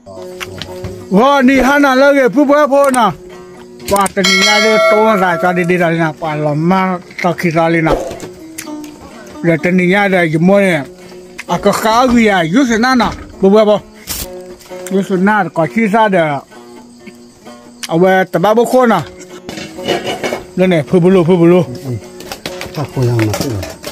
ဂီၤနံၤဟါနၤလၢအဂ့ၤ ပုၢ်ဝဲၢ်ဖိနီၤ, ပှၤတနံၤညါဒ်တိသးကီဒ်ဒ်ဒီးလံနီၤ, ပှၤလီၤမၢ်သီခံသီလံနီၤ, ဒီးတနံၤညါဒီးယမိၢ်န့ၣ် အကဃါအီၣ်ဂံၢ်ယၤ ယုၢ်စနၢ်နီၤ ပုၢ်ဝဲၢ်ဖိ, ယုၢ်စနၢ်တကိးဆံသၣ်ဒီး အဝဲတဘၣ်ဘိခိၣ်နီၤ, လၢန့ၣ် ဖုဘိလိ ဖုဘိလိ က ပှၤ မၤစ့ၢ်ဃီလံ,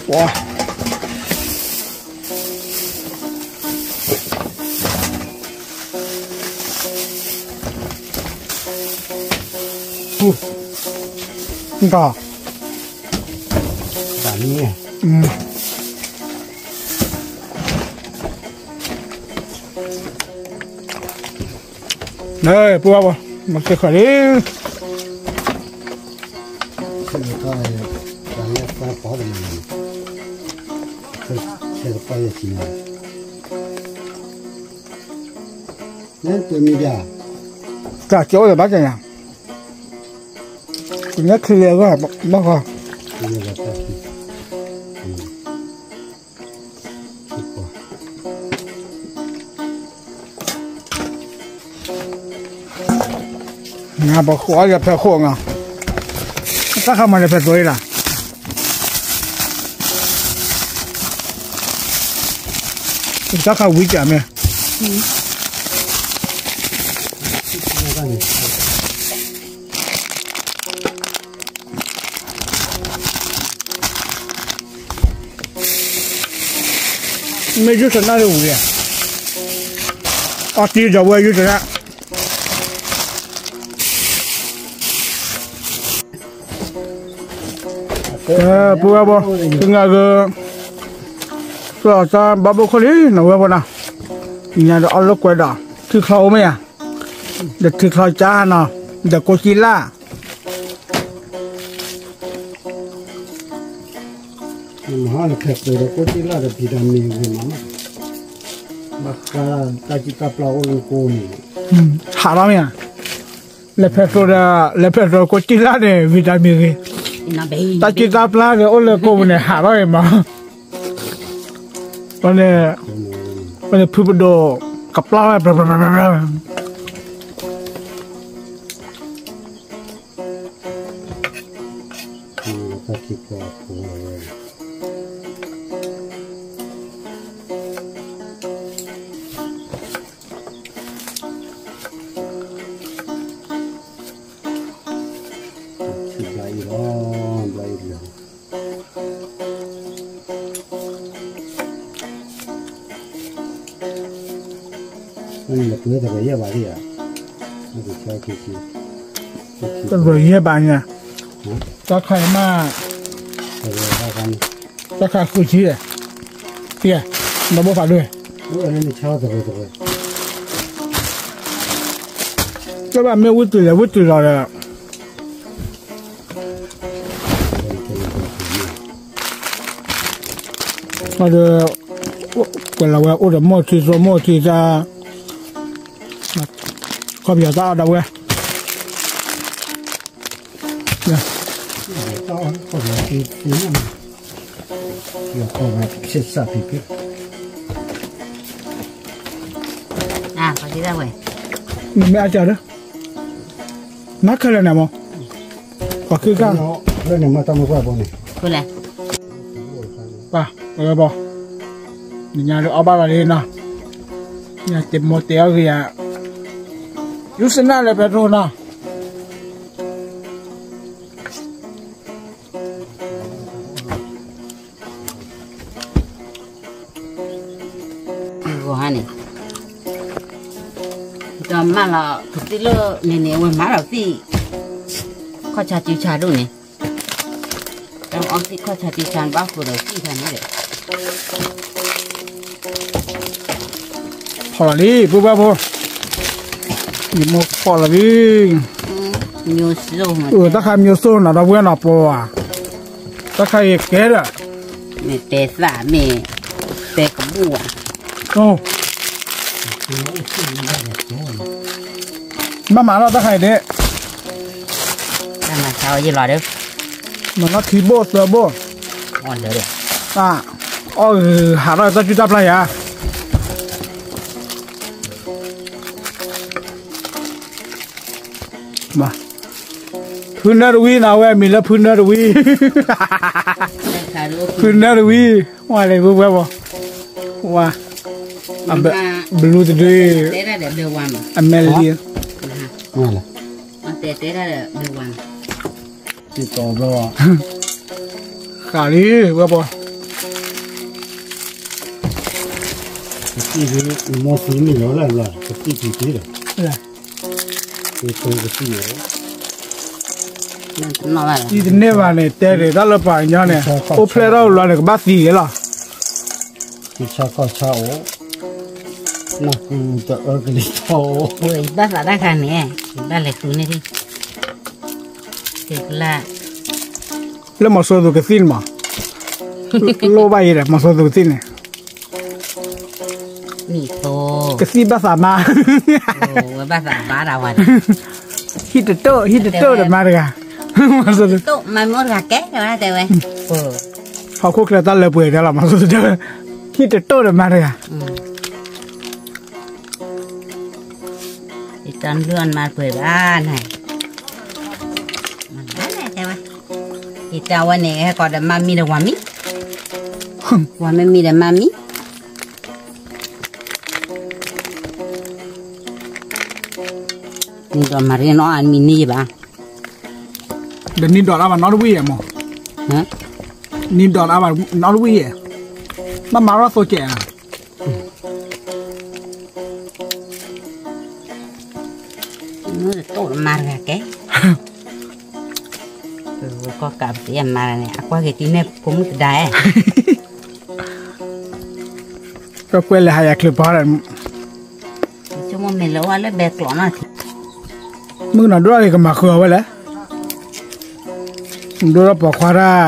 တၢ်ကၠိအိၣ်ဒီးဘၣ်က့ၤညါ, ကညါချံလၢအဂီၢ် ဘၣ်ဃီ ပဃိအီၣ်ယဖဲခိၣ်နီၤ, တၢ်ခါမၤလၢဖဲသိးအံၤလီၤ, တၢ်ခါဝံၤကၢ်မ့ၢ် မ့ၢ်ယုၢ်စနၢ်လၢဝံၤ, အီၣ်တံၢ်ဒီးဝဲယုၢ်စနၢ်, ပုၢ်ဝဲၢ်ဖိ, သငါက, သီၣ်တၢ်ဘၣ်ဘိခိၣ်လံ နဝဲၢ်ဖိနီၤ, ညါဒီးအီၣ်လၢကွဲဒီး ထံချီအိၣ်မ့ၢ်ဧါ, ဒီးထံချီကၢ်နီၤ, ဒီးကိးကံလၢ် နမ့ၢ်ဟီန့ၣ်ဖဲသိးဒီးကိးကံလၢ်ဒီး vitamin ဂ့ၤမး, ဘၣ်ဃးတၢ်စုတၢ်ပျၢ်အိၣ်လၢကိးန့ၣ်, ဟးထီၣ်မ့ၢ်ဧါ, လဲၤဖဲသိးဒီး လဲၤဖဲသိးကိးကံလၢ်န့ၣ် vitamin ဂ့ၤ, တၢ်စုတၢ်ပျၢ်ဒီးအိၣ်လၢကိးပူၤန့ၣ် ဟးထီၣ်ဂ့ၤမး, ဝဲန့ၣ်, ဝဲန့ၣ်ဖုပဒိၣ် ကပျၢ်ဝဲ တရၢယဲၢ်ဘးညါ, တၢ်ခါအံၤမး, တၢ်ခါဃုဆံ, တၢ်ဘိဖးဒိၣ်, ကဘၣ်မ့ၢ်ဝံတုၤလဲၣ်ဝံတုၤလီၤဒီး ဒီး ကွဲးလီၤဝဲအိၣ်ဒီးမိၢ်ထံသိမိၢ်ထံတၢ်, ခီပယီၤတၢ်အီၣ်ဒၣ်ဝဲ, မ့ၢ်အကၢ်ဒီး, နါခဲလၢာ်န့ၣ်မး, ပှၤခံကၢ်, ပှၤ, ပှၤ, နညါလၢအီၣ်ဘၣ်လီၤလံနီၤ, ညါတမီၤတဲအီၣ်ဂ့ၤယၤ, ယူစနၢ်လၢပဲတြီနီၤ ဂီၤဟါန့ၣ်, ဒီးမၢလီၤ ကသံၣ်လၢန့ၣ်န့ၣ် အဝဲမၤလီၤသံၣ်, ခီၣ်ဆါစုဆါဒိၣ်န့ၣ်, တၢ်အီၣ်သံၣ်ခီၣ်ဆါစုဆါဘၣ်ဃိဒီးသံၣ်ခါန့ၣ်ဒီး ဖီၣ်လီၤလံ ပုၢ်ဘၣ်ဖိ, ယမိၢ်ဖီၣ်လီၤလံ, တၢ်ခါမျိုးစိနီၤ ဒီပုၢ်ဝဲၢ်နီၤ ပှၤ, တၢ်ခါအံၤကဲဒီး, မ့ၢ်တဲသၣ်မ့ၢ်, တဲကဘူၣ်ဧါ, ဘၣ်မၤလီၤတၢ်ခါအံၤဒ့ၣ်, မၤလီၤခံဘိၣ်သၢဘိၣ်, အီၣ်ဂ့ၤဟးထီၣ်တၢ်စုၣ်တၢ်ပျၢ်ယၤ, မ့ၢ် ဖုနၢတဝံနီၤ အဝဲအမံၤလၢဖုနၢတဝံ, ဖုနၢတဝံ, ဝဲလဲၣ် ပှဲၤပှဲၤဘၣ်, ဝဲ, ဘလူးတဒု, အမဲလံ, ဃးလံ ဝဲပှၤ ကသံၣ်မ့ၢ်လီၤလၢ်လီၤ ကသံၣ်တံၢ်တံၢ်ဒီး ကသံၣ်တန့ၢ်ဘၣ်န့ၣ် တဲဒၣ်တၢ်လၢပှၤကညီန့ၣ် အိၣ်ဖျဲၣ်ထီၣ်လီၤန့ၣ် ကဘၣ်သံဂ့ၤလီၤ. ဆါခီၣ်ဆါအိၣ်, နၢ်ဟူတအၢကလံၤထီၣ်အိၣ်, ယဘၣ်သးတၢ်ခါန့ၣ် ယဘၣ်လဲၤဃုန့ၣ်, လၢမီၤစိသူကသံၣ်န့ၣ်မး, လိၣ်ဘၣ်အံၤဒီး မီၤစိသူကသံၣ်န့ၣ် ကသံၣ်ဘၣ်သးမါ, ဝဲဘၣ်သးဘါဒၣ်ဝဲ, ဟံၣ်တတိၣ် ဟံၣ်တတိၣ်ဒီးမါတဂၤ, မီၤစိသူ, မၤမ့ၢ်အိၣ်တဂၤကဲ တဲဝဲ, ဟီၣ်ခိၣ်ချၢတၢ်လၢပှဲၤဒၣ်လီၤ မီၤစိသူတဲဝဲ, ဟံၣ်တတိၣ်ဒီးမါတဂၤ ယတၢ်လုၢ်အီၣ်မါပှဲၤဘၣ်နၤ, တဲဝဲ, ယတၢ်ဝဲန့ၣ် ဟဲကီးဒီးမါမံဒီးဝၤမံ, ဝၤမ့ၢ်မံဒီးမါမံ, နံၤဒီးမၤရ့နီၢ်အါမံၤန့ၢ်ယဘၣ်, ဒီးနံၤဒီးတၢ်ဘၣ်နီတဝံၣ်ယဲၢ်မး, နံၤဒီးတၢ်ဘၣ်နီတဝံၣ်ယဲၢ်, ဘၣ်မၤရီၣ်သိကဲးဧါ တိၣ်မါတဂၤကဲ, ကီၢ်ကးပသ့ၣ်မါန့ၣ် အကွၢ်က့ၤတံၢ်န့ၣ် ဖိမုၣ်တဒါဧါ, ကကွဲးလဲၤဟးယၤချၢပီဒီး, ဆိကမိၣ်မ့ၢ်လၢအဝဲလၢဘဲကျိးနီၢ်ထံး, မုၣ်ကနီၤဒိၣ်ထီၣ်က့ၤကမၤဃုာ်အီၤဝဲလဲၣ်, ဒိၣ်ထီၣ်ပိာ်ခွါတၢ်,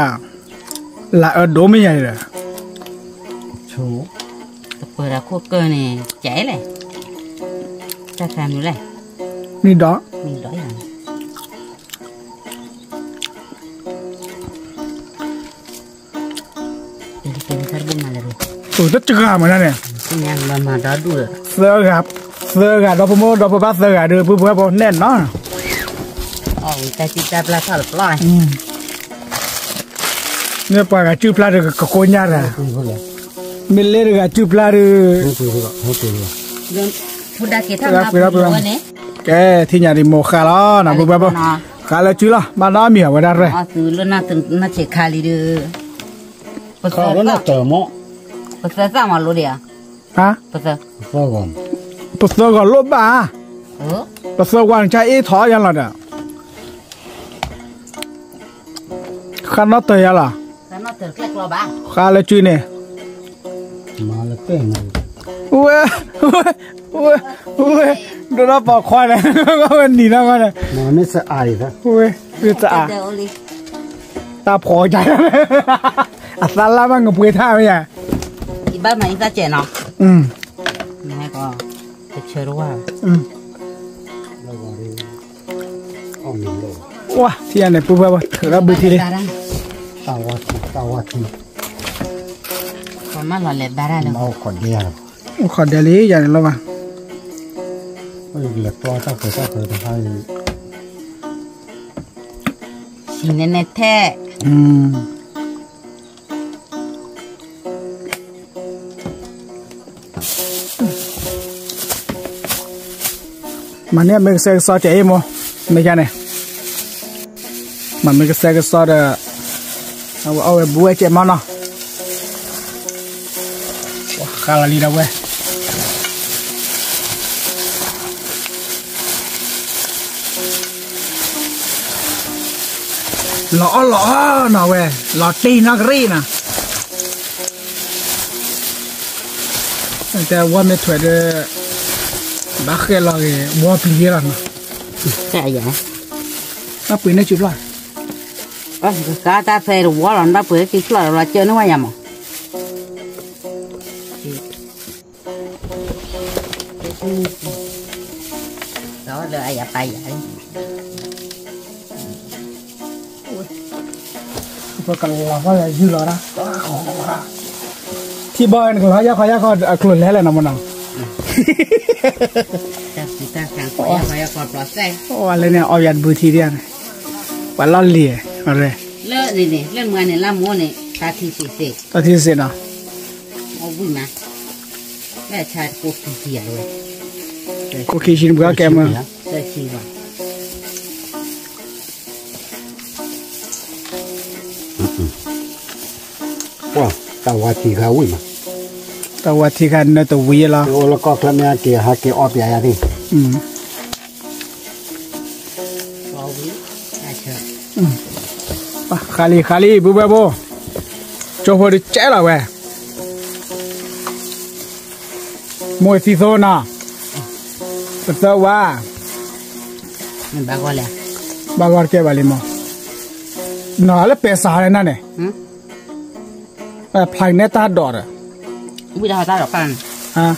လၢအၢဒိၣ်မ့ၢ်ယၤဒီး တပၢၤဒီးခိၣ်ကၢၢ်န့ၣ် ကဲလဲၣ်, တၢ်ခါမနုၤလဲၣ်, နံၤဒီး, နံၤဒီးယၤန့ၣ်, တၢ်တဂၤမနုၤန့ၣ်, သၢဂၤ, သၢဂၤဒီဖိမိၢ်ဒီဖိပၢ်သၢဂၤဒီး ပုၢ်ဖိဝဲၢ်ဖိနဲၣ်နီၤ တၢ်စုၣ်တၢ်ပျၢ်ထီၣ်တပျီ, မ့ၢ်ပှၤဂၤစုၣ်ပျၢ်ဒီးကကိညၢ်တၢ်, မ့ၢ်လၢတဂၤစုၣ်ပျၢ်ဒီး, ကဲ ထံၣ်ညါဒံးမိၢ်ဃါလီၤ နဘုဘၣ်ဘၣ်, ဃါလၢစုၣ်လီၤ ဘၣ်နီတမံၤအဝဲဒၣ်ရဲၣ်, ပသၢဂီၤလိၣ်ဘၣ်, ပသၢဂီၤလိၣ်ဘၣ်ဧါ, ပသၢဂီၤန့ၣ် ကၢ်အ့ၣ်ထီၣ်ယါလီၤဒီး, ဃါနီၣ်တၢၤယါလီၤ, ဃါလၢစုၣ်န့ၣ်, ဝဲ, ဝဲ, ဝဲ, ဒိၣ်ထီၣ်ပိာ်ခွါန့ၣ်, ဝဲနံၤနီၢ်ဂီၢ်န့ၣ်, ဝဲ, ဝဲတအါ, တၢ်ဖိကါ, အသးလၢ်ဘၣ်ငပှ့ၤထါမ့ၢ်ယါ, ယဘၣ်မၤအံသၣ်စဲးနီၤ, နဟဲကီး, တဆၢတဝါ, ဝါ ထံၣ်ယါန့ၣ် ပုၢ်ဖဲဘၣ် ထုးထီၣ်ဘုထံလံ, တၢ်ဝါထံ, တၢ်ဝါထံ, ပမၤလီၤလဲၤဘါတၢ်လၢ, အိၣ်ခိးဒဲလံ ယၤန့ၣ်လီၤဘၣ်, လဲၤပျီတၢ်ပှဲၤတၢ်ပှဲၤတခါအံၤ, ဟံးနဲနဲထဲ မၤန့ၢ်မ့ၢ်ကစဲးကစီဒီးအံၤမိၢ်, မ့ၢ်ယါန့ၣ်, မၤမ့ၢ်ကစဲးကစီဒီး, အဝဲအီၣ်ဝဲဘူးဝဲကဲးမးနီၤ, ဃါလီၤလံဒီးဝဲ လီၤအီၣ်လီၤအီနီၤဝဲ, လီၤတ့ၢ်နီၢ်ကရံၣ်နီၤ, တဲဝီမ့ၢ်ထွဲဒီး, ဘၣ်ဃဲလီၤဂ့ၤ ဝီပျံၤလီၤနီၤ, ဘၣ်ပှ့ၤန့ၢ်စုဖျီၣ်, ကါတၢ်ဖဲတဝီလီၤ ဘၣ်ပှ့ၤစုဖျီၣ်လီၤ ကၢန့ၢ်ဝဲယါမး ဒီးလၢအယပာ်ယၤလံ, ပကလီၤဖီယၤယုၢ်လီၤဒၣ်, ထံဘီနကလီၤယၢ်ခီယၢ်ခီအကျိၤလဲၣ်လဲၣ်နီၤမနီၤ, တၢ်ဖံးတၢ်ဃာ် ပှၤယါပှၤယါကီၢ်ပျီစဲး ဝဲလၢန့ၣ် အီၣ်ယၤတဘုထံဒ်န့ၣ် ပှၤလီၢ်လံၤ အရဲ လၢန့ၣ်န့ၣ် လၢမုၢ်န့ၣ် လါမူန့ၣ် တၢ်ထံစ့ၢ်စ့ၢ် တၢ်ထံစ့ၢ်နီၤ အဝံၣ်မး လၢဆါတကိးခံဆံယၤဝဲ ကိးခံဆံနဘှါကဲမး တဆံဘၣ် ပှၤ တၢ်ဝါထံခါဝံၣ်မး တၢ်ဝါထံခါနၢတဝံၤလီၤ အိၣ်လၢကီၢ်ချၢမ့ၢ်ဟဲက့ၤ ဟဲက့ၤအီၣ်ပျးယၤသ့ၣ် ဃါလံ ဃါလံ ပုၢ်ဝဲၢ်ဖိ ကၠိဖိတကဲလီၤဝဲ မိၢ်သံသိနီၤ ပသၢဝါ ဘၣ်ဂီၢ်တကဲဘၣ်လံမး နီၤလၢပဲာ်စးလၢနၤန့ၣ် ဖျါကနဲတၢ်ဒိးဒီး ဝံၣ်တၢ်ဟးတၢ်ဒိးကၢ်န့ၣ်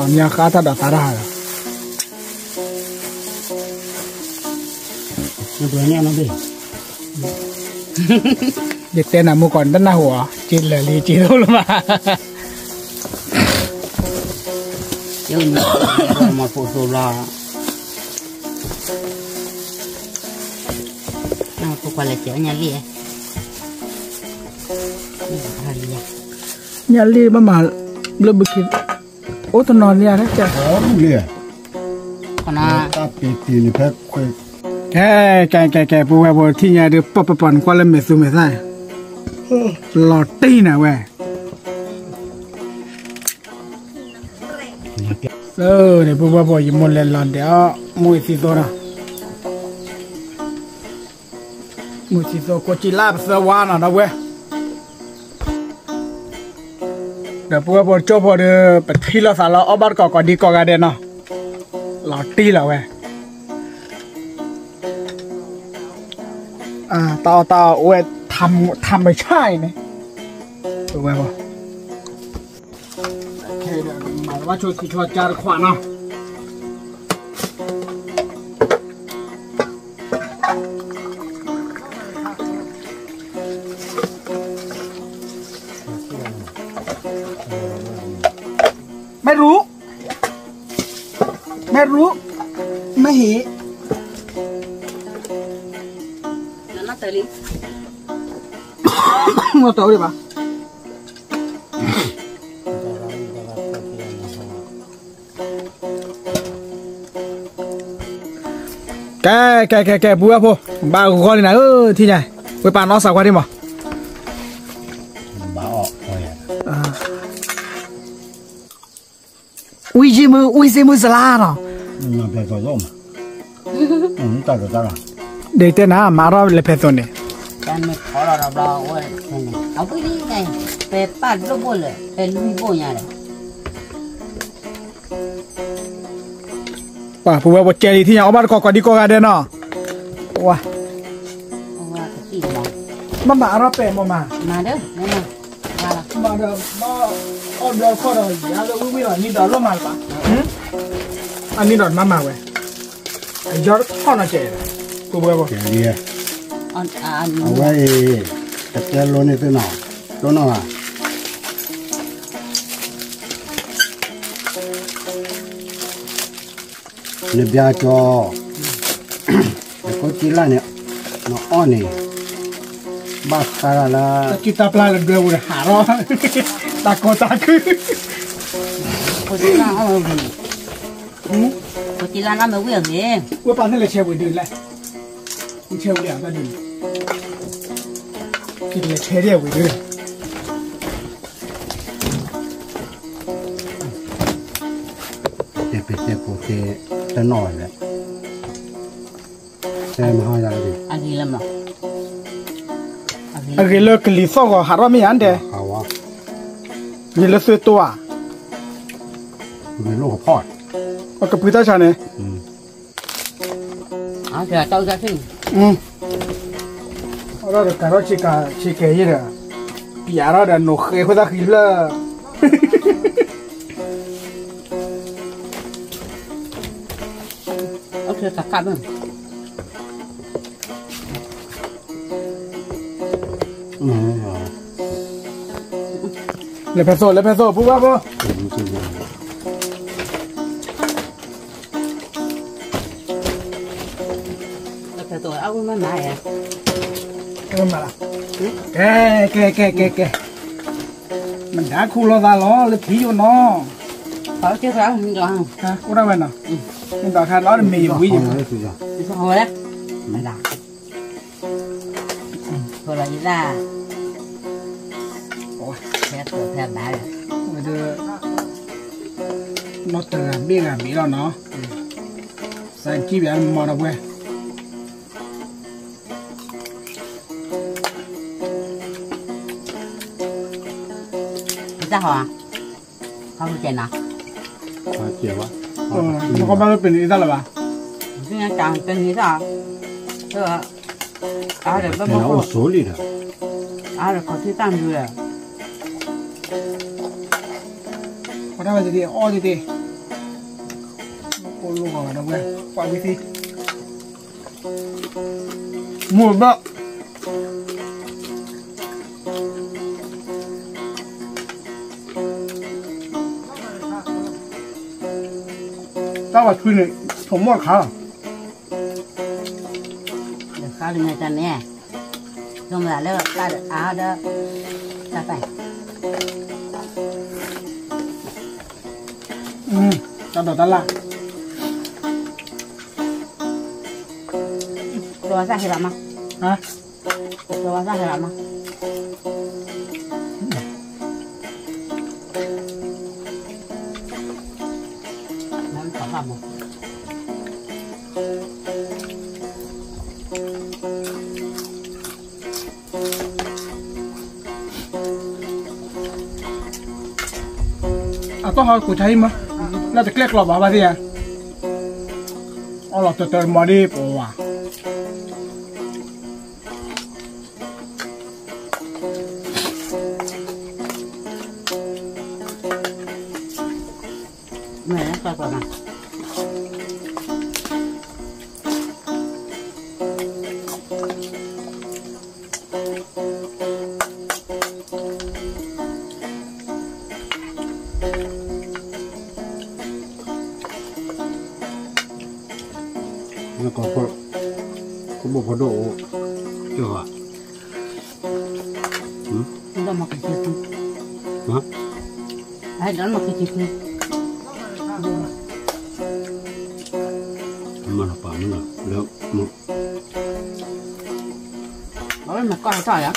မ့ၢ်ဃါတၢ်ဒိးသးတၢ်ဟးဒီး ယတဲနၤမူကီၢ်နတနၢ်ဟူအီၤ က့လၢာ်လံက့သိလၢမး မၤဖိသိဘျီ ဖိခွါလဲၤကဲညၣ်လံၣ် ညၣ်လံၣ်ဘၣ်မး လၢဘုခ့ အိၣ်တနီၤလံဧါ တၢ်ကဲ လံဧါ တၢ်ပ့ၤပ့ၤန့ၣ်ဖဲခွဲး ကဲ ကဲ ကဲ ကဲ ပုၢ်ဝဲၢ်ဖိထံၣ်ညါဒုး ပီၢ်ပီၢ်ပီၢ်န့ၣ် ကွၢ်လၢမဲာ်သူမဲာ်သၣ် လီၤတံၢ်နၤဝဲ လၢန့ၣ် ပုၢ်ဝဲၢ်ဖိ ယမိၢ်လဲၤလီၤဒဲးအီၣ် မိၢ်အံၤသံသိနီၤ မိၢ်သံသိ ကိးကံလၢပသၢဝါနီၤ ဒီပုၢ်ဝဲၢ် ဒီးပုၢ်ဝဲၢ်ဖိကၠိဖိဒီး ပထံၣ်လိာ်သးလၢအီၣ်ဘၣ်တကိးကိးဒံကိးဂၤဒဲးနီၤ လီၤတံၢ်လီၤဝဲ တၢ်အီၣ်တၢ်အီအိၣ်ဝဲ ထးမုၢ်ဆါအံၤန့ၣ် ပုၢ်ဝဲၢ်ဖိ မၤလၢဘၣ်ဆိခံဆိကါတခွးနီၤ မ့ၢ်ရူ မ့ၢ်ရူ မ့ၢ်ဟံး မ့ၢ်တၢ်အိၣ်ဒံးဘၣ် ကဲ ကဲ ကဲ ကဲ ပုၢ်ဝဲၢ်ဖိ ဘၣ်ဂီၢ်လံနၤဧၢ ထံၣ်ညါ ဝဲပာ်နီၢ်စးကွၢ်ဒံးမး ဝံၣ်ယံမုၢ် ဝံၣ်စ့မုၢ်စလါနီၤ ဒ်တဲနၤ မၤထီၣ်လဲၤဖဲသိးန့ၣ် အဝံၣ်န့ၣ် ပဲပာ်ဒိၣ်ဘိၣ်လၢ ပဲလွံၢ်ဘိၣ်ညါဒီး ပှၤပုၢ်ဝဲၢ်ဖိကဲလံ ထံၣ်ညါအီၣ်ဘၣ်တကိးကိးဒံကိးဂၤဒဲးနီၤ ဝါ မ့ၢ်မၤအါထီၣ်ပဲာ်မ့ၢ်မး မၤဒီး မ့ၢ်မၤ မၤဒီး ဘၣ်အီၣ်ဘျီခီၣ်ဒီး ယၤလၢဝံၣ်ဝံၣ်လီၤ နံၣ်ဒီးလိၣ်မးလၢၤဘၣ် အနံၣ်ဒီးမၤမၤဝဲ အယီတခီၣ်နီၤကဲး ပုၢ်ဝဲၢ်ဖိ အဝဲအံၤ တတဲလိန့ၢ်သ့ၣ်နီၤ လိနီၤဘၣ် နဘျါကၠီ နကိးကံလၢ်န့ၣ် နအီၣ်န့ၣ် ဘၣ်ဃးလၢ တၢ်ကံၢ်တၢ်ပျၢ်လၢဒွဲၣ်ပူၤန့ၣ်ဟးထီၣ် တၢ်ကီတၢ်ခု ကိးကံလၢ်နီၢ်မ့ၢ်ဝံၣ်အဂ့ၤ ကိးကံလၢ်နီၢ်မ့ၢ်ဝံၣ်အဂ့ၤ ဝဲပာ်န့ၣ်လဲၤဆဲးဝံၤဒုးလဲၣ် ဆဲးဝံၤဒုး ကလဲၤဆဲးဒ်ဝံၤဒုး တဲပတဲပူတဲ တနီၣ်လဲၣ် တဲမဟါယၤလၢ အဂ့ၤလၢကလံၤသီၣ်ဂီၤဟးထီၣ်မ့ၢ်ယၤတဲ ဂ့ၤလၢသုတိဧါ ဂ့ၤလိာ်ကဖီၣ် အကပှံတၢ်ဆါန့ၣ် အတၢ်ဆါ အီၣ်ဒီးကၤထီၣ်ဆ့ကၤ ဆ့ကဲယဲဒီး ပျးထီၣ်ဒီးနိၣ်ဃဲဃိသၣ်ဃံလၢ အီၣ်ဆ့ကၤကးဘၣ် လဲၤဖဲသိး လဲၤဖဲသိး ပုၢ်ဝဲၢ်ဖိ အဝဲမၤမၤ, ကဲ ကဲ ကဲ ကဲ ကဲ, မဒါခိၣ်လီၤသးလီၤ လၢထံယိာ်နီၤ, အိၣ်ဒၣ်ဝဲနီၤ, မ့ၢ်ဘၣ်ခါလီၤတမ့ၢ်ယဝံၤယဝံၤ, ဖဲလီၤယသး, ဖဲဘၣ်လီၤ, နီၢ်တဂၤဘ့ၣ်ဂၤဘ့ၣ်လီၤနီၤ, စးကံၣ်ဘၣ်မၤဒီးပှဲၤ တၢ်ဟီ, ဟီၣ်ကဲနီၤ, ဟီၣ်ကဲဘၣ်, နကဘၣ်လၢပနံးတၢ်လၢၤဘၣ်, ပနံးတၢ်, အါဒီးဘၣ်ဘၣ်အိၣ်ဆိလံဒီး, အါဒီးခီၣ်ထံၣ်တၢ်မနုၤဒီး, ပှၤတၢ်ဝဲတဒ့အီၣ်တဒ့, အိၣ်လိၣ်ဂီၤဒီးဝဲ, ပှၤဝံသံ မူဘၣ်, တၢ်ဝဲထွံၣ်န့ၣ်, ထိးမိၢ်တခါလီၤ, တခါလံန့ၣ်တၢ်န့ၣ်, ဒိၣ်မးလၢတၢ်ဒီးအါဒီး, တၢ်ပၢ်, တၢ်ဒိးတၢ်လၢ် တဝါစၢ်ဟဲလီၤမး, တဝါစၢ်ဟဲလီၤမး, နသးဘၣ်ဘိ, အတီၢ်ဟီကူၤထါဟံၣ်မး, လၢတကျဲၣ်ကျီဘၣ်ဘၣ်သ့ၣ်ဧါ, အီၣ်လီၤတၢတၢမီၤဒ်ပဝါ မ့ၢ်တၢ်ပှၤမး, ကီၢ်ဖိ, ကဘိၣ်ဖိဒိၣ်အိၣ်, ကၢ်, ဒီးမၤက့ၤက့ၤ, ဟါ, ဒီးမၤက့ၤက့ၤ, မၤလီၤပာ်မ့ၢ်လီၤ, လၢ, အဝဲမၤကီၢ်ဟဲထီၣ်ယၤ,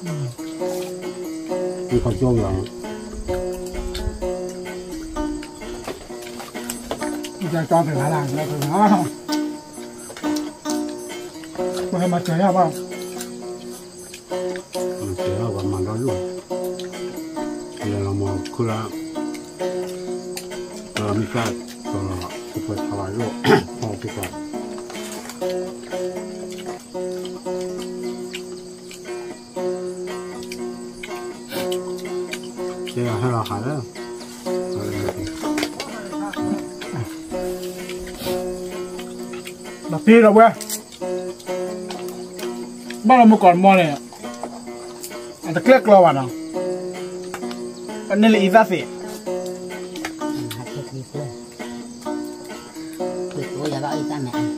မ့ၢ်ကီၢ်ကၠီယၤ, ကၠီတဂၤလၢ်, ပှၤမၤစၢၤယၤဘၣ်, မၤစၢၤယၤဘၣ်မၤဒီးလိၣ်, လဲၤလီၤမၤခုလၢ, မ့ၢ်ကၢ်, ကပှဲၤထီၣ်လီၤလိၣ်, ဖီၣ်က့ၤကီး ကဲဟဲလီၤဟးလၢ, ဒီးတ့ဒီးဝဲ, ဘၣ်လီၤမုၢ်ကီၢ်တမီၤန့ၣ်, အတကျဲၣ်ကျီဘၣ်နီၤ, ပန့ၢ်လၢအံသၣ်သ့ၣ်, ယဘၣ်အံသၣ်မဲာ်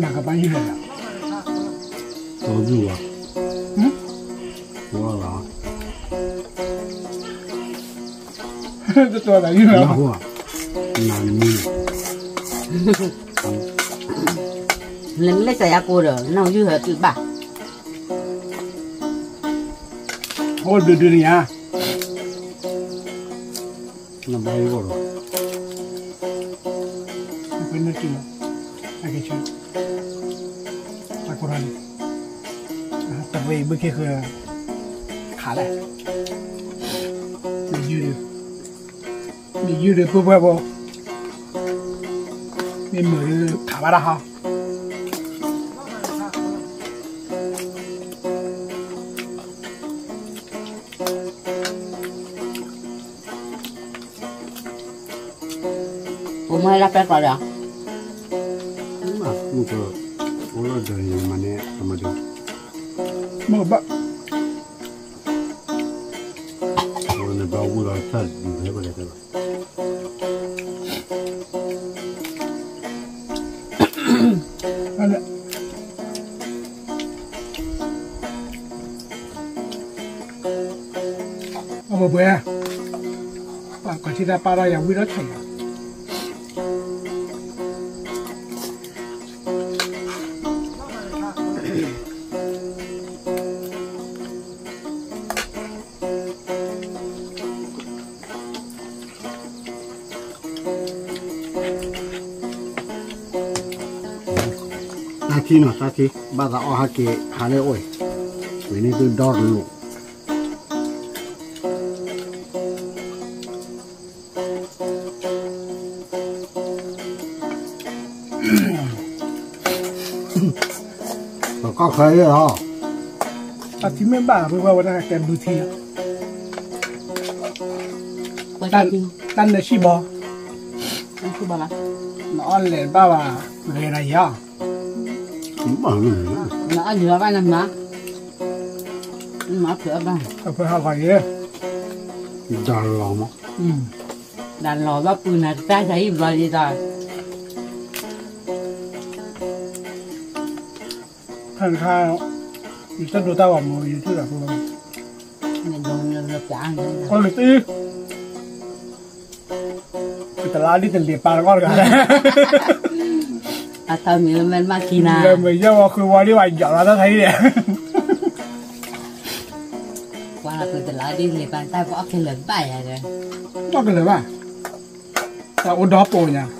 နကဘၣ်ယုၢ်လီၤ, တယုၢ်ဘၣ်, တလီၤ, တလီၤယုၢ်လီၤ, နမ့ၢ်လဲၤစၢၤယၤကိးဒီး နယုၢ်ဟဲတုၤဘၣ်, အိၣ်ဒုးဒုးန့ၣ်ယၤ နဘၣ်ယိၣ်လီၤ, နကနၢ်က့ၤလီၤ, အကဆၢ, တၢ်ကိၢ်ထီၣ်န့ၣ်, တရံးဘုခ့ဃၢၤ, ခးလဲၣ်, မ့ၢ်ယုၢ်ဒီး, မ့ၢ်ယုၢ်ဒီးပှဲၤပှဲၤဘိ, မ့ၢ်မုာ်ဒီးခးဘၣ်တၢ်ဟီ တၢ် လၢပဲၢ်ကီးဒီး မ့ၢ်ကအိၣ်လီၤဒီးန့ၣ်မၤန့ၢ်အမၤဒုး မ့ၢ်ဘၣ် နဘၣ်ဝံၤလီၤတၢ်ဒုးဖဲပလဲၤတဲဘၣ် အဘၣ်ဘှဲ ပှၤကီၢ်ထံတၢ်ပာ်ထီၣ်ယၤဝံၤဒီးဆဲးယၤ တၢ်ထံနီၤ တၢ်ထံ ဘၣ်သးအီၣ်ဟဲက့ၤ ဟးလၢအီၣ်အံၤ ဝံၤန့ၣ်သုဒီတလိၣ် ပကီၢ်ခဲအံၤလီၤ တၢ်ထံမ့ၢ်ဘၣ် ပဝဲဝဲဒၣ်ကဲဘုထံလီၤ တၢ်နၢၤဆံၣ်ဘီ နအီၣ်လဲၤဘၣ်ဘၣ် ဂဲၤနၤယၤ နအီၣ်ယံၤဘၣ်နမၤ နမၤဖျၢၣ်ဘၣ် အဖျၢၣ်ဟးဂီၤယဲ ဒၣ်လီၤမး ဒၣ်လီၤဘၣ်ပုၢ်နၤတၢ်ဆါဟံၣ်ဘျီဒ်သိး ခါခါ ယတဒိးတၢ်ဂီၤမူ YouTube ဒီးပကီၢ်လၢတအံၤ ပတလါဒ်တလံၤပာ်တကီၢ်တဂၤလဲၣ် အတၢ်မံၤလၢမဲာ်မးကံနၤ လၢမ့ၢ်ယဲၢ်ဝီဃုဝီဒ်ဝဲယီၤလီၤတၢ်ခါအံၤန့ၣ် ပှၤလၢပတလါဒ်တလံၤပာ်တၢ်ပအီၣ်ကလဲၤဘၣ်ယၤဒီး ပအီၣ်ကလဲၤဘၣ် တၢ်အိၣ်ဒီးပိာ်ညါ တၢ်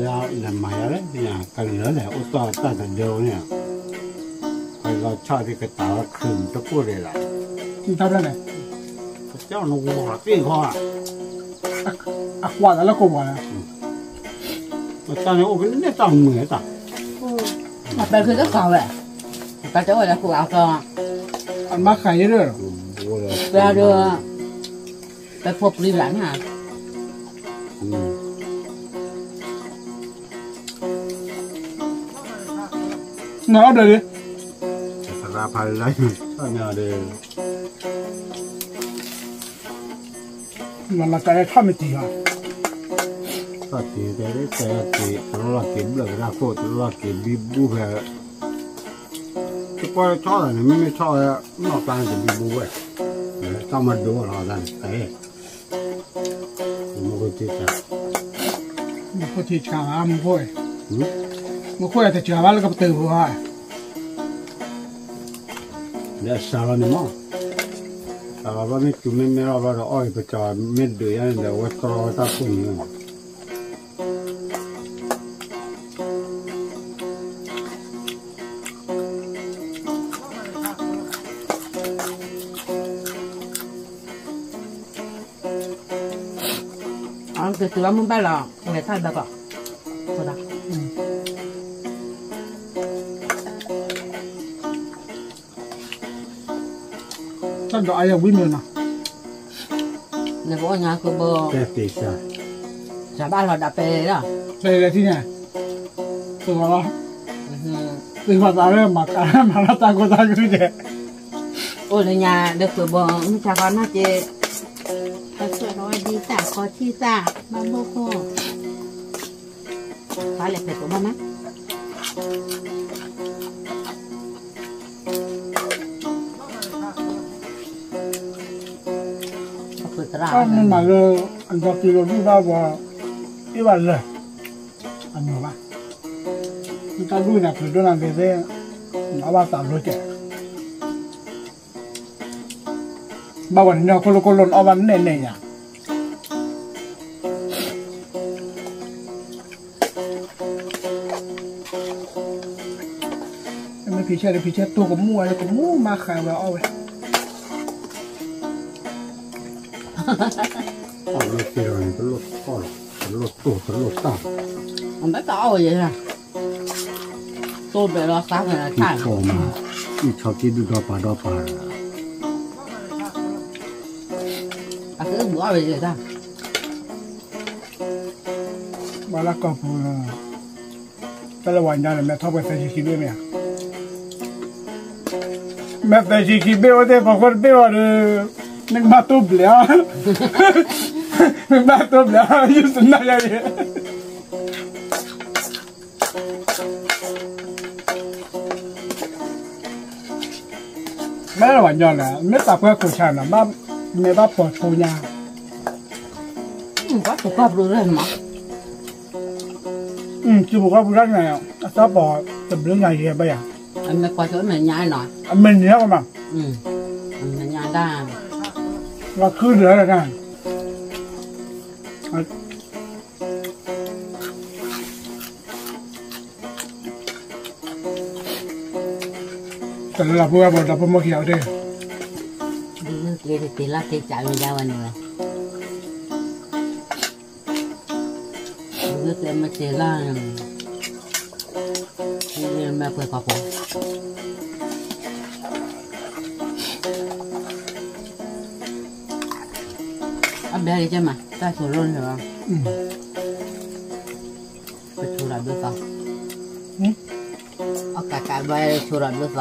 တမံၤ လဲၤမၤယၤလၢ ကလၢာ်လဲၣ် အိၣ်တီၢ်တၢ်တဒၢန့ၣ် ပလီၤဆီဒ်ကတၢ်ဝဲခုၣ်တကိၢ်ဒဲးလီၤ တၢ်ဘျီန့ၣ် ကစၢ်နဝီၤသ့ၣ်ခီ အကွၢ်သးလၢကိးပှၤလၢ ပတၢ်န့ၣ်အိၣ်ကန့ၢ်တၢ်မုာ်တၢ် အပဲခုတကီၢ်ဝဲ ပတအိၣ်လၢကိးအကီၢ် အမၤဃာ်ယဲၢ်ဒီး ပှၤဒီး ပဖိပလံၤဘၣ်နၤ နအီၣ်ဘျီဒ် သရၣ်ဖးလၢ မၤလီၤတၢ်အဲၣ်ထီၣ်မ့ၢ်တံၢ်ဘၣ် ထီၣ်တံၢ်တဲလၢတဲက့ၤ တလီၢ်က့ၤဘျၢၣ်ကဒါခိၣ် တလီၢ်က့ၤဘံဘူဖဲ တကွၢ်ဆီၣ်သးန့ၣ် မ့မ့ၢ်ဆီၣ်ဝဲ နီၢ်ကျါန့ၣ်တဘံဘူဝဲ တၢ်မၤဒိလီၤသးန့ၣ် မ့ၢ်ဖိထံဆါ မ့ၢ်ဖိထံဆါ မ့ၢ်ဖိ မ့ၢ်ဖိတစှၤဘၣ်လၢကပတုာ်ဖိဧါ ဒီးစှၤလီၤန့ၣ်မး စှၤလီၤဘျီမ့ၢ်တုၤမ့ၢ်မဲထီၣ်ဘျီဒီး အီၣ်အံၤပကီၤမ့ၢ်ဒုးယါန့ၣ်ဒီး အဝဲတြီဝဲတၢ်ခိၣ်န့ၣ် အကတုၤလီၤမုၢ်ဘၣ်လီၤ လဲၤထီၣ်ဘၣ်ကီး တၢ်ဒိးအါယၤဝံၤမ့ၢ်နီၤ နကအိၣ်ညါဃုဘိ စှၤဘၣ်လီၤဒၣ်ပဲလီၤ ပဲလဲၤထံၣ်န့ၣ် သ့ၣ်ဝါလီၤ သ့ၣ်ဝါသးလၢမၤကၤ မၤလီၤတၢ်ကိၢ်တၢ်ဂီၤကဲ အိၣ်လၢညါ ဒီးဃုဘိ မုၢ်ဆါဃီနီၢ်က့ အဆၢထီၣ်ဝဲဒ်သၣ်ခီထံသၣ် ဘၣ်ဘိၣ်ခိၣ် ခါလဲၣ်ဖဲးသိးမးမး တၢ်မ့ၢ်မၤလၢ အဒီက့ၤလီၤဒူၣ်ဘၣ်ဝဲ အ့ၣ်ဘၣ်လၢ အမုာ်ဘၣ် တၢ်ဒူၣ်န့ၣ် ဖုးဒိၣ်နၤသ့သ့ၣ် အဘၣ်သးလိကဲး ဘၣ်ဝဲန့ၣ် ခိၣ်လိာ်ခိၣ်လိာ်န့ၣ် အီၣ်ဘၣ်နဲၣ်နဲၣ်ယၤ မ့ၢ်ဖံးဆဲးဒီး ဖံးဆဲးတိၢ်ကမူၣ်ဝဲ ကမူၣ်မၤဃာ်ဝဲအီၣ်ဝဲ အီၣ်လၢသ့ၣ်ဒီးန့ၣ် တလိၣ်ထီၣ်လီၤ, တလိၣ်တိၢ် တလိၣ်တၢ်, အဘၣ်တၢ်အီၣ်ဝဲယဲၢ်, တိၢ်ဘဲးလီၤသးကနထၣ်, အံၣ်ဆီက့ဒုၣ်ဒီပၤဒီပၤ, အကဘုးအီၣ်ဝဲယဲၢ်တၢ်, ဘၣ်လၢကီၢ်ပူၤ, တၢ်လၢဝၤညီန့ၣ် မ့ၢ်ထီၣ်ပှဲၤသၢဆံခံဘ့ၣ်မ့ၢ်ဧါ, မ့ၢ်သၢဆံခံဘ့ၣ်အိၣ်သ့ၣ် ပှၤဃိတဘ့ၣ်ဘၣ်ဒီး, နကဘၣ်တိၢ်ဘျဲးအီၤ, နကဘၣ်တိၢ်ဘျဲးအီၤ ယုၢ်သနၢၣ်ယၤအံၤ မ့ၢ်ဝဲညီန့ၣ် မ့ၢ်သးပှၢ်ခိၣ်ဆါနီၤ, မ့ၢ်ဘၣ်ပိာ်ထိညါ, ဘၣ်ပကီၢ်ပူၤလၢမး, စံၣ်ပကီၢ်ပူၤလၢန့ၣ် အသီပိာ်တဘျုးညါယဲၢ်ဘၣ်ယၤ, အမဲာ်ကွၢ်ကၠီမဲာ်ညါနီၤ, အမဲာ်ညါကမး, မဲာ်ညါဒၣ်, လီၤခုဒုးလၢဒၣ် တလၢလီၤ ဖိဝဲၢ်ဖိဒီးဖိမုၣ်ခံဂၤအိၣ်တ့ၢ်, ဒုးကျဲတ့ၢ်လၢသ့ၣ်ကးဝဲဒၣ်ဝဲန့ၣ်ဝဲ, ဒုးကျဲမ့ၢ်တ့ၢ်လၢ, မ့ၢ်ပှဲၤပှဲၤပှဲၤ, အဘဲကဲမး တၢ်ဆိလိၣ်န့ၣ်လီၤ, ပဆိဒီးဘျုးသီ, အကးကးဘၣ်ဆိဒီးဘျုးသီ,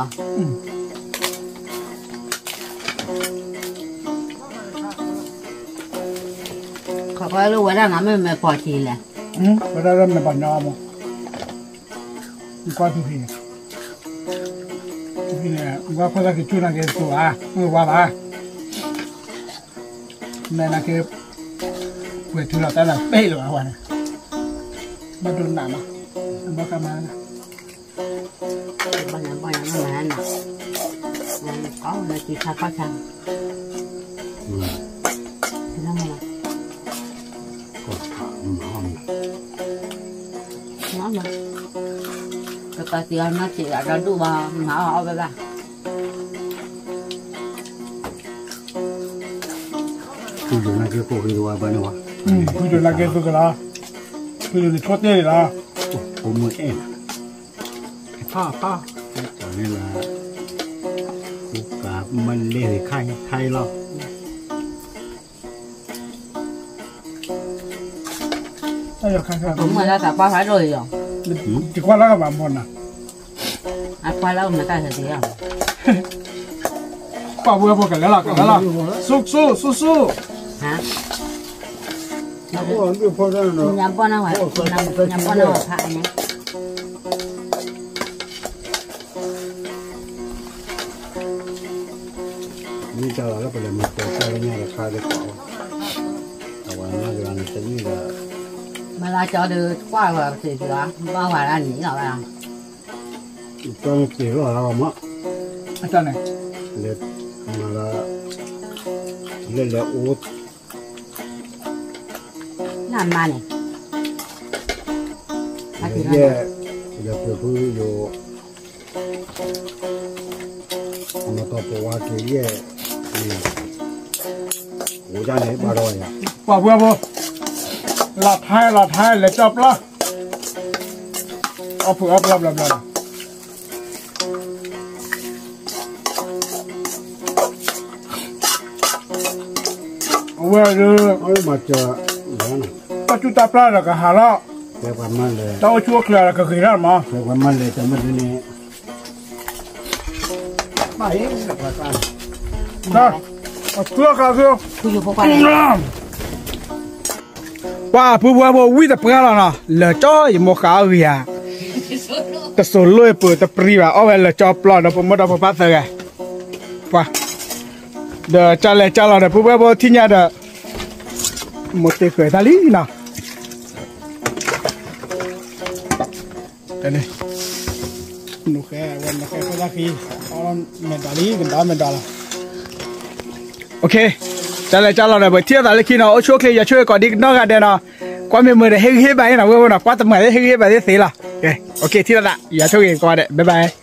ခီဖျိလၢဝဲဒၣ်နၤမ့ၢ်မဲာ်ပီၢ်ထံလဲၣ်, ဝဲဒၣ်လၢမဲာ်ပီၢ်ညီမး, ကွၢ်ထူဖံန့ၣ်, ထူဖံန့ၣ် ကွၢ်ခိၣ်သၣ်က့ၤကၠူၣ်နာ်က့ၤတကိးဧါ, မ့ၢ်ဝါဘၣ်, မဲာ်နာ်က့ၤ, ပှဲၤထူလီၤတၢ်လၢပ့ၢ်လၢၤဘၣ်ဝဲန့ၣ်, ဘၣ်ဒိနးမး, ဘၣ်ကမၤ, ဘၣ်ညါဘၣ်ညါမ့ၢ်မၤနး, နကီၢ်လၢကံဆါကီၢ်ဆါ, ကကးတံာ်အီၤနီၢ်စံးအဒီဒူၣ်ဘၣ် မၤအီၣ်အီၣ်ဝဲဘၣ်, ဖုယိၤနာ်က့ၤကိးဂ့ၤတဝါဘၣ်န့ၣ်ဝဲ, ဖုယိၤနာ်က့ၤသုကလီၤ, ဖုယိၤန့ၣ်ဆိၣ်တ့ၢ်န့ၣ်လီၤ, အိၣ်မ့ၢ်အဲၣ်နၤ, ဖးဖး, န့ၣ်လၢ, အိၣ်ကးမ့ၢ်လဲၤဂ့ၤခါအံၤခါအံၤလီၤ တၢ်ယီၤခါခါ, ပမ့ၢ်လၢတၢ်ပှၢ်ဖးဒိၣ်အံၤလီၤ, တကွၢ်လၢကဘၣ်မီၢ်နၤ, အပှၢ်လၢအမၤတၢ်ဟဲက့ၤလီၤ, ပှၢ်ဝဲဖိကလဲၤလီၤ ကလဲၤလီၤ, ဆူၣ်ဆူၣ်ဆူၣ်ဆူၣ်, ဟါ, ညါဘီၣ်နၢ်ဝဲ, ညါဘီၣ်နၢ်ဝဲဖးအံၤန့ၣ် မ့ၢ်တၢ်လီၤလၢပလဲၤမၤပှဲၤတၢ်လၢညါတခါဒီးကီး, အဝဲမၤတဂၤန့ၣ်တမ့ၢ်ဒီး, မၤလၢကၠီဒီးကွၢ်ဝဲပသ့ၣ်သုဧါ, ဘၣ်ဝဲဒၣ်န့ၣ်လီၤဝဲ, ကၠီန့ၣ်တ့ၢ်လီၤလၢမး, အတၢ်န့ၣ်, လဲၤ, မၤလၢ, လဲၤလဲၤအိၣ် နမါန့ၣ်, ယဲၢ်, ယပှဲၤဖုယိၤ, မၤတီပဝါက့ၤယဲၢ်, အိၣ်ဒၣ်န့ၣ်ဘၣ်ဒီးယၤ, ပှၤဖုအဖိ, လီၤထါလီၤထါလဲၤကၠီပျီ, အီၣ်ဖုအီၣ်ပျီဘျီဘျီလီၤ အဝဲဒၣ်, တၢ်စူၢ်တၢ်ပျၢ်ဒီးကဟးလီၤ, တၢ်အိၣ်ဆူၣ်အိၣ်ချ့ဒီးကဂ့ၤထီၣ်မး, အဖုအခါဖု, ပှၤဖုဖုဖိဝံၣ်တပှၢ်လီၤနီၤ, လၢာ်ကၠီယမိၢ်ဃာ်အီၤဂ့ၤဧါ, တစိၤလိၣ်ပၢၤတပျံၤဘၣ် အီၣ်ဝဲလၢာ်ကၠီပျီဒီး ပမိၢ်ဒီးပပၢ်သၢဂၤ, ပှၤ, ဒီးကၢ်လဲၤကၢ်လီၤဒီး ဖုဖုဖိထံၣ်ညါဒီး, မိၢ်တ့ၢ်ဃဲၤတၢ်လံနီၤ န့ၣ်, နဃဲဝဲနဃဲဖိသၣ်ဃံ, အီၣ်မဲာ်ဒီးလံ ကဒီးမဲာ်ဒီးလီၤ, ကၢ်လဲၤကၢ်လီၤဒီး ပထံၣ်အသးလၢခံနီၤ အိၣ်ဆူၣ်အိၣ်ချ့ ယွၤဆိၣ်ဂ့ၤကိးဒံကနီၢ်ဂၤဒဲးနီၤ, ကွၢ်မ့ၢ်မုာ်ဒီးဟ့ၣ်ဂံၢ်ဟ့ၣ်ဘါအံၤနီၤ ဝဲဝဲနီၤ ကွၢ်တမုာ်ဟ့ၣ်ဂံၢ်ဟ့ၣ်ဘါသ့သ့လီၤ, ထံၣ်လိာ်သး ယွၤဆိၣ်ဂ့ၤကိးဂၤဒဲး bye bye